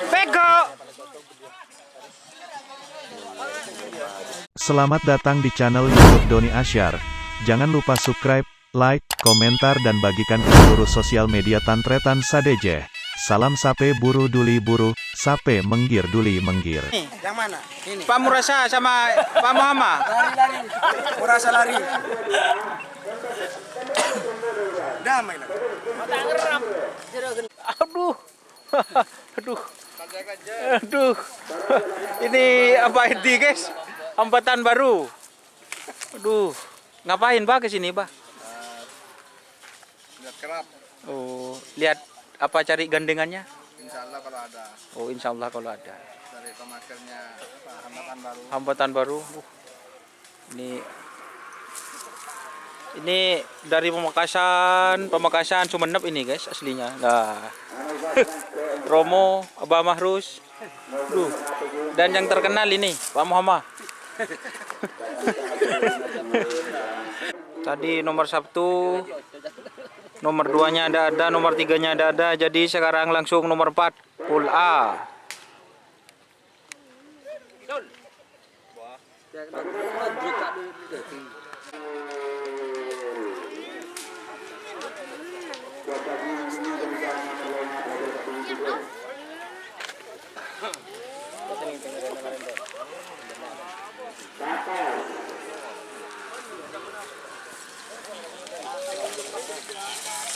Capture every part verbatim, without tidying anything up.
Pego. Selamat datang di channel YouTube Doni Asyar. Jangan lupa subscribe, like, komentar, dan bagikan ke seluruh sosial media tan-tarètan sadhâjâ. Salam sapè buru duli buru, sapè mèngghir duli mèngghir. Yang mana? Ini. Pak Murasa sama Pak Muhammad. Lari, lari. Murasa lari. Damai lah. Aduh. Aduh. Aduh. Ini apa ini, guys? Hambatan baru. Aduh. Ngapain, Bah, ke sini, Bah? Lihat kerap. Oh, lihat apa, cari gandengannya? Insya Allah kalau ada. Oh, insya Allah kalau ada. Dari pemagernya, apa, hambatan baru. Hambatan baru. Uh. Ini, ini dari Pamekasan, Pamekasan Sumenep ini, guys, aslinya. Nah. Romo, Abah Mahrus. Duh. Dan yang terkenal ini, Pak Muhammad. Tadi nomor satu, nomor duanya ada-ada, nomor tiganya ada-ada. Jadi sekarang langsung nomor empat, pool A.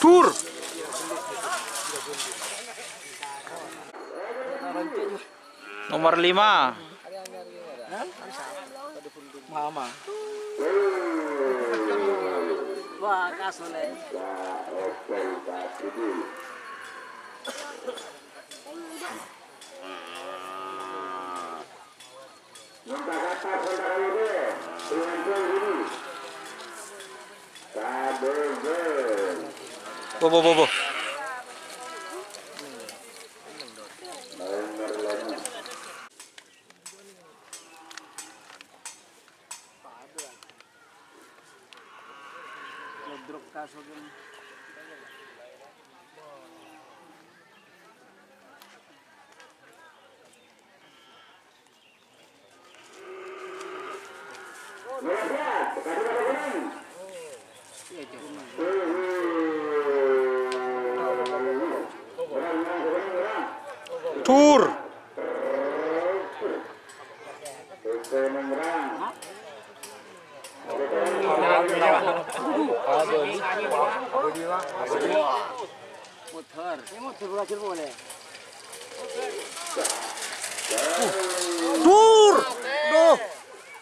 Dur. Nomor lima. Mama. Wah, kasoleh. Bo, bo, bo, bo. Dur. Dur. Duh.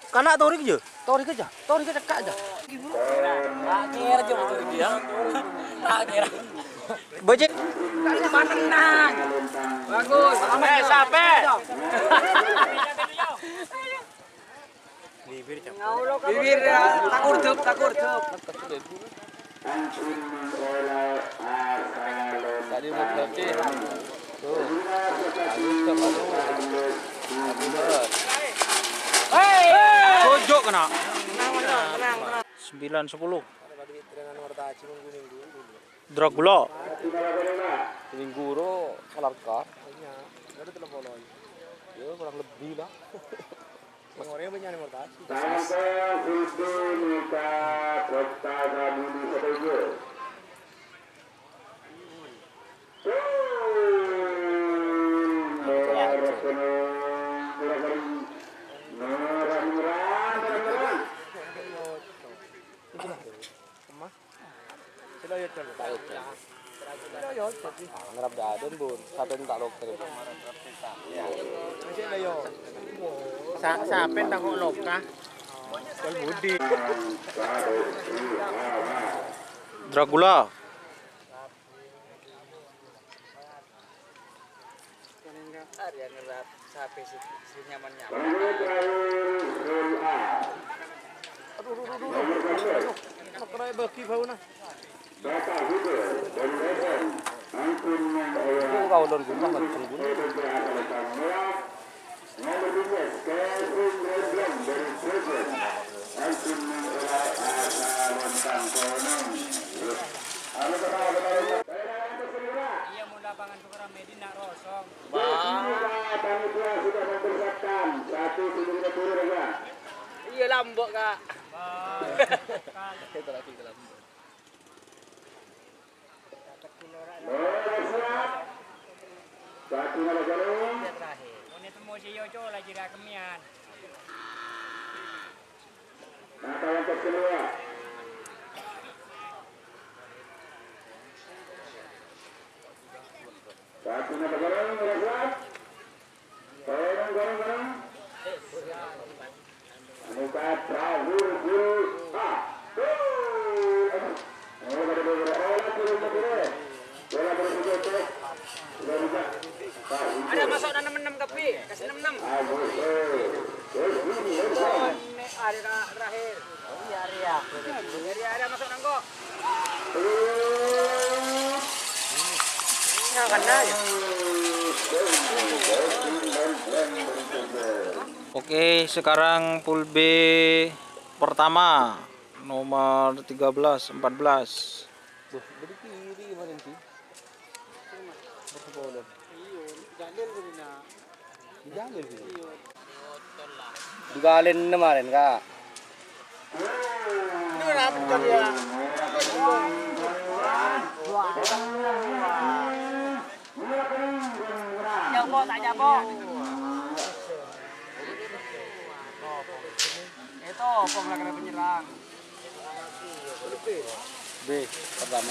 Kana' torik jâ. Torik jâ. Torik jâ, cekka' jâ. Terakhir jâ betul dia. Terakhir. Bajik. Tenang. Bagus. Eh, sampai. Bibir, ya, tak urdup, tak urdup. Tadi mau berhenti. Tuh. Ayo, stop, aduh. Aduh. Hei! Tojok kena. Sembilan sepuluh. Dracula. Seminggu ro kelar kar. Iya, kurang lebih lah. Sing orèng apa nyane mortasi? Emma? Sila yo, Col. Sila yo, Col. Ah, ngerap daden, Bun. Sampeyan tak loker, Bun. Sa-, sampeyan tak kok loka. Col Budi. Dracula. Arèya ngerap sapè sè, sè nyaman-nyaman. Kena bagi bauna. Itu kaulon guna, kenceng guna. Lapangan Sukaramedi nak rosong. Wah. Panitia sudah mempersiapkan satu sendiri turun ya. Iya, lambok, Kak. Wah. Itu lagi, itu lambok. Mulai siap. Satu nama jalan. Ini temu si Yoco lagi rakemian. Mata yang kedua. Satu meter goreng, udah siap. Goreng, goreng, goreng. Anu, Pak, Rahul, Gul, ah. Tuh. Aduh. Ada masuk enam enam, Kapi. Kasih enam enam. Ada terakhir. Iya, iya. Jadi ada masuk nangko. Nah, kena ya. Oke, sekarang pool B pertama, nomor tiga belas, empat belas. Wah, dari kiri kemarin sih. Berapa bola? Iya, Jalil tadi, nak. Jalil tadi. Iya. Dua kali enam kemarin, Kak. Ini berapa tadi ya? Nyabok, tak nyabok. Itu, kok nggak kena penyerang? B, pertama.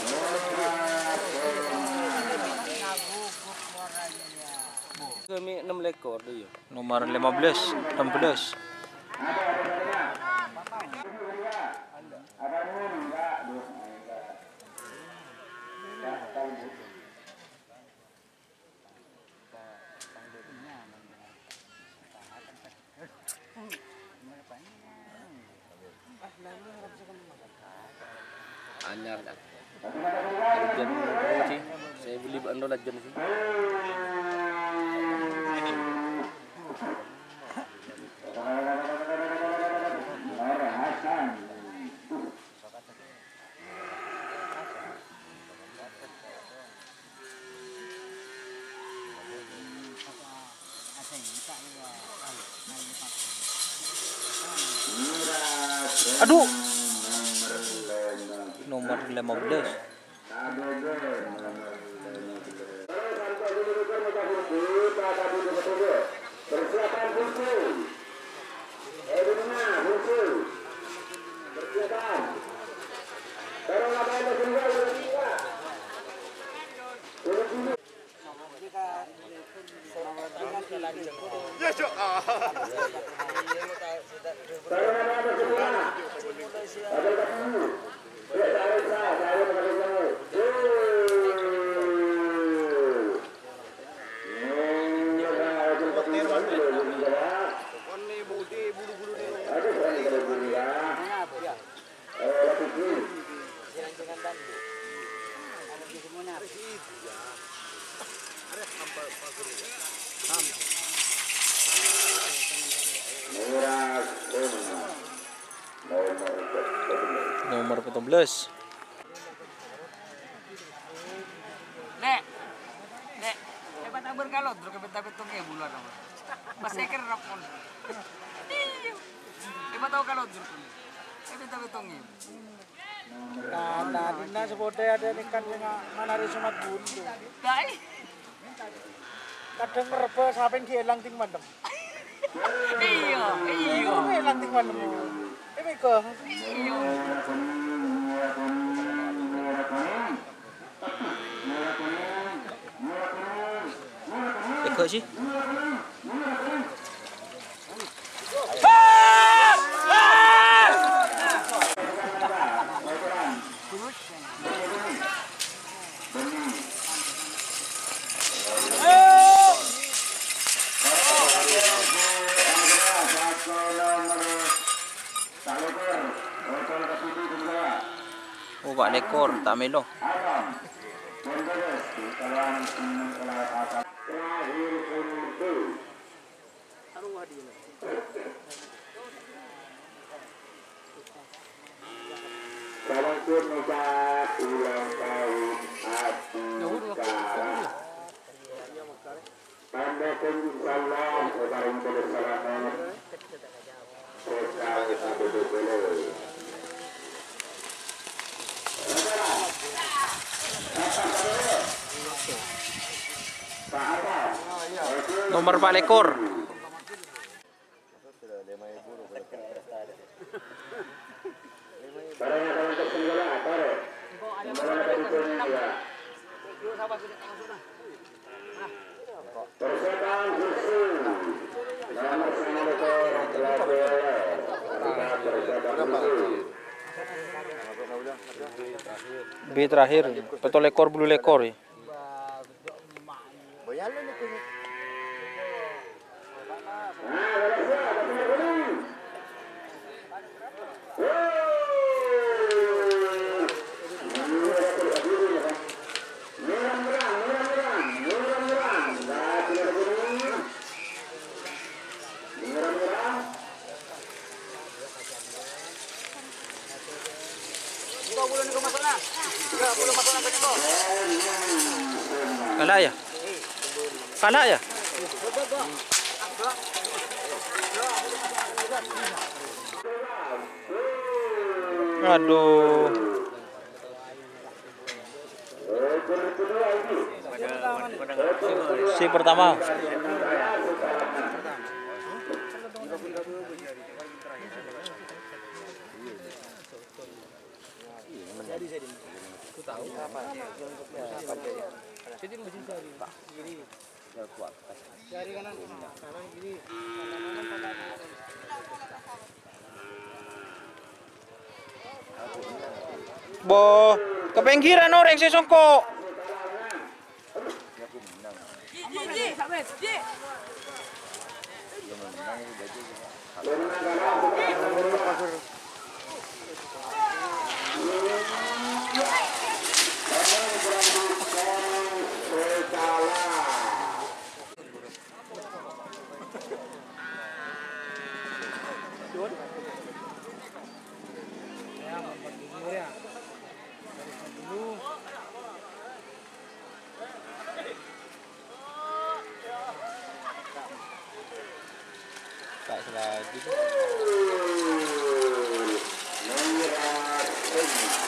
Kami enam lekor dia. Nomor lima belas, enam belas. Anyar, Kak. Hujan terus sih. Saya beli bando lajen sih. Aduh. Nomor lima belas. Nomor empat belas. Nek, nek, eh, Pak Tabur kalau terus ke Tabur Tonge bulan apa? Pas saya kira rapon. Iya. Eh, Pak tahu kalau terus. Saya Tabur Tonge. Nah, tadinna sepodhe ada ikan sing manare sunat buntu. Dai. Kadang ngerebek sampeyan dielang ting mandem. Iya, iya. Ngerebek elang ting mandem. Ini kok. Iya. Tega sih. Oh, Pak Lekor, tak melo. Sampun mèka ulang tahun Adi Kara. Nomor empat puluh. B terakhir, pètto lèkor, bâllu lèkor, ya. Kala' ya? Kala' ya? Aduh. Si pertama. Bo, kapèngghirân orèng sè songko'.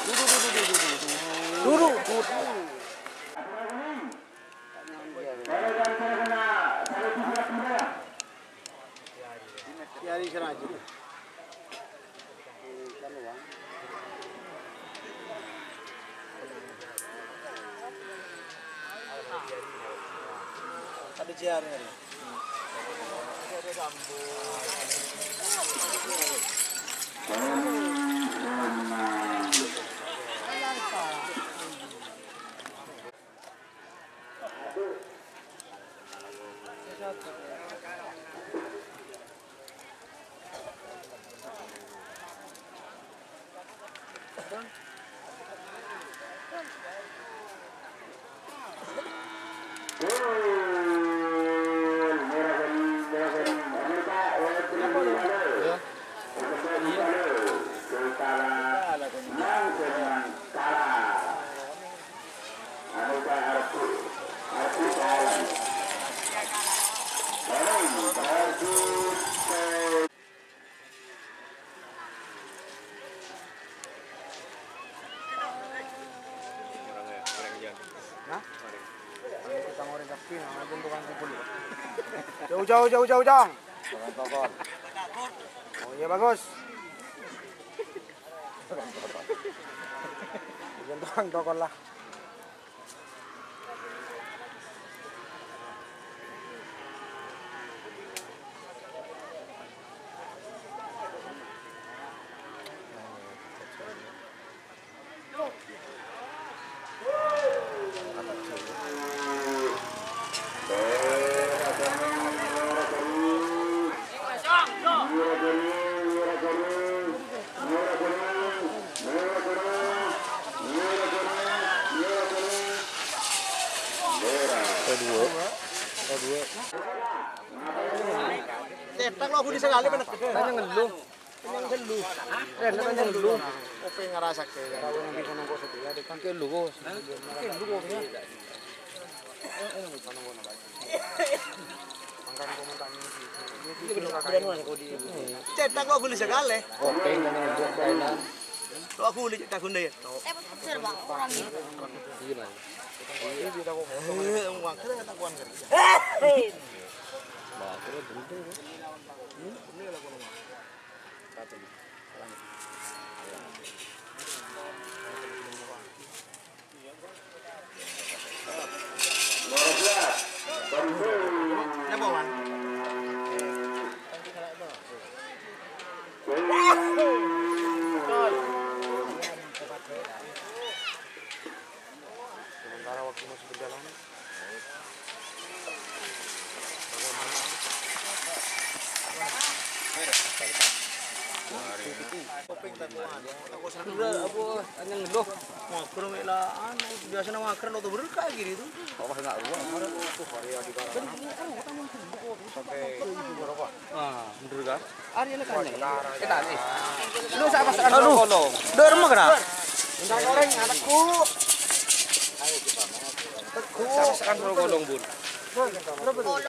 Duduk, duduk, duduk, duduk, duduk. Hah? Kita ngoreng kabbhi, nah, itu tukang kubur. Jauh, jauh, jauh, jauh, jauh. Oh, iya, bagus. Bukan tukang tokol lah. Kedua. Kedua. Cetak lo, budi sekali, bener. Tanya ngeluh. Kenyang ghellu. Kenyang ghellu. Opo ngrasake? Tahu nang bisa nongko sebelah, dek. Kan ghellu, Bos. Ghellu, Bos, ya. Eh, eh, nunggu, nunggu, nunggu. Cètak kok ghuli sakalè. Kok ghuli cètak ghuna ya, Tok. Eh, bener, Bang, orangnya. Eh, wah, keren tak kuat kerja. Napa, Wan? Sementara waktu masih berjalan. Udah, apa, anyang loh. Mager, mek, lah, anu, biasanya mager, lo tuh berkah gini tuh. Nah, bener kan? Ari ana kan. Kita nih. Lu saya pasakan. Aduh. Kolong. Dor mah kena. Minta goreng anakku. Saya pasakan kolong, Bun.